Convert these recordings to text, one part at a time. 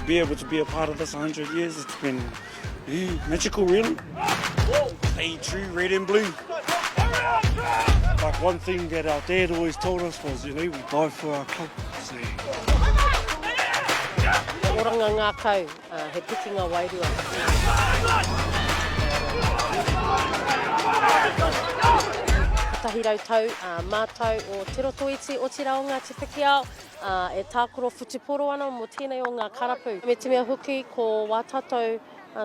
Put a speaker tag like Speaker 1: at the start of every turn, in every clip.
Speaker 1: be able to be a part of this 100 years, it's been yeah, magical really. Stay true, red and blue.
Speaker 2: Like one thing that our dad always told us was, you know, we die for our club. So.
Speaker 3: Oranga ngākau, uh, he pikinga wairua. Kotahi rautau uh, mātau o Te Rotoiti, otirā o Ngāti Pikiao, ā, e tākaro whutupōro ana mō tēnei o ngā karapu. Me te mea hoki, ko wā tātou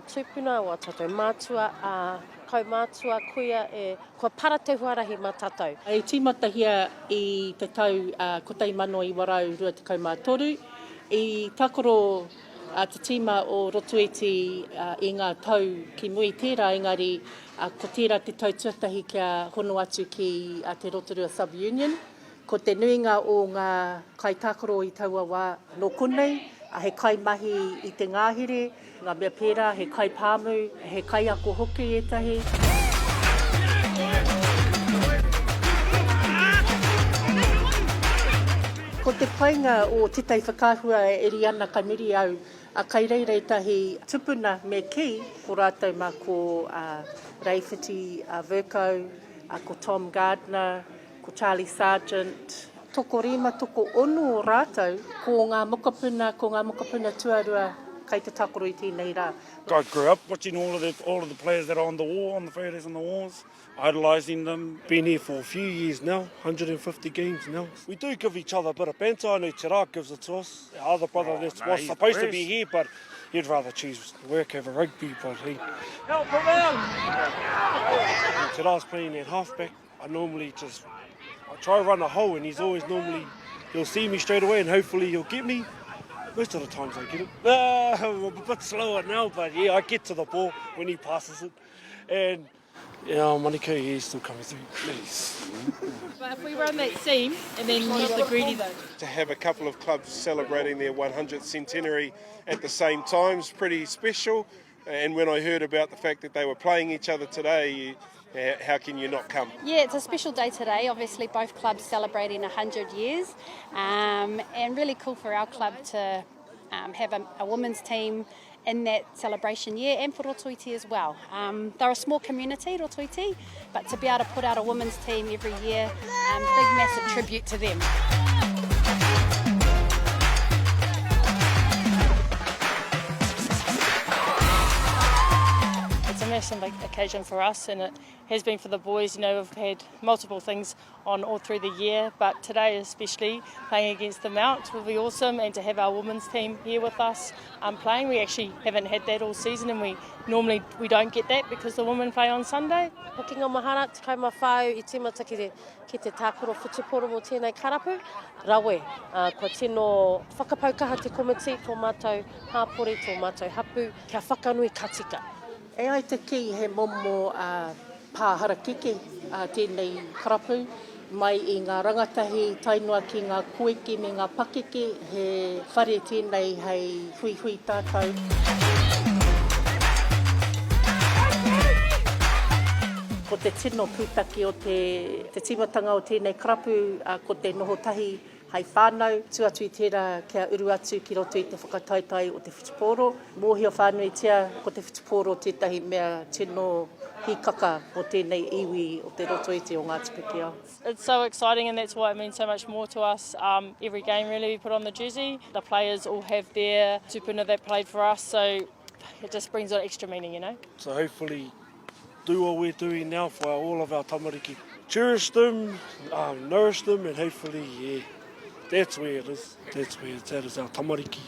Speaker 3: tūpuna, wā tātou mātua, ā, kaumātua, kuia, e, kua para te huarahi mā tātou.
Speaker 4: I tīmatahia i te tau 1923, i tākaro te tīma o Rotoiti i ngā tau ki muri tērā, engari ko tērā te tau tuatahi kia hono atu ki te Rotorua Sub-Union. Ko te nuinga o ngā kaitākaro i taua wā nō konei, he kaimahi i te ngahere, ngā mea pērā, he kaipāmu, he kaiako hoki ētahi. Ko te painga o tētahi whakaahua e iri ana kai muri au, kai reira ētahi tupuna me kī, ko rātou mā ko Reiwhiti Vercoe, ko Tom Gardiner, Ko Charlie Sargent. Tokorima, tokoono o rātou, ko ngā mokopuna, ko ngā mokopuna tuarua kai te takoro i tēnei rā.
Speaker 1: I grew up watching all of the all of the players that are on the wall, on the photos on the walls, idolising them.
Speaker 2: Been here for a few years now, 150 games now. We do give each other a bit of banter, I know Te Rā gives it to us, our other brother that was supposed to be here but he'd rather choose work over rugby but he... Help him out! Te Rā's playing at halfback. I normally just I try run a hole and he's always normally he'll see me straight away and hopefully he'll get me. Most of the times I get him. Uh, I'm a bit slower now, but yeah, I get to the ball when he passes it. And yeah, Manukau, he's still coming through. Please.
Speaker 5: But if we run that seam and then use the greedy though.
Speaker 6: To have a couple of clubs celebrating their 100th centenary at the same time is pretty special. And when I heard about the fact that they were playing each other today, how can you not come?
Speaker 7: Yeah, it's a special day today. Obviously, both clubs celebrating 100 years, um, and really cool for our club to um, have a, a women's team in that celebration year and for Rotoiti as well. Um, they're a small community, Rotoiti, but to be able to put out a women's team every year, um, big massive tribute to them.
Speaker 5: It's a massive occasion for us and it has been for the boys. You know, we've had multiple things on all through the year, but today especially playing against the Mount will be awesome and to have our women's team here with us um, playing. We actually haven't had that all season and we normally we don't get that because the women play on Sunday.
Speaker 3: Hokinga mahara, 14 i tīmata ki te, ki te tākaro whutupōro mō tēnei karapu. Rawe, ā, kua tino whakapau kaha te komiti, tō mātou hāpori, tō mātou hapū, kia whakanui ka tika.
Speaker 4: E ai te kī he momo pā harakeke tēnei karapu, mai i ngā rangatahi tae noa ki ngā koeke me ngā pakeke, he whare tēnei hei huihui tātou. Ko te tino pūtake o te tīmatanga o tēnei karapu ko te noho tahi Hei whānau, tū atu i tērā kia uru atu ki roto i te whakataetae o te whutupōro. Mōhio whānuitia ko te whutupōro tētahi mea tino hīkaka mō tēnei iwi o Te Rotoiti o Ngāti Pikiao.
Speaker 5: It's so exciting and that's why it means so much more to us um, every game really we put on the jersey. The players all have their tupuna that played for us so it just brings on extra meaning, you know.
Speaker 2: So hopefully do what we're doing now for all of our tamariki. Cherish them, um, nourish them, and hopefully, yeah, that's where it is. That's where it's at, is our tamariki.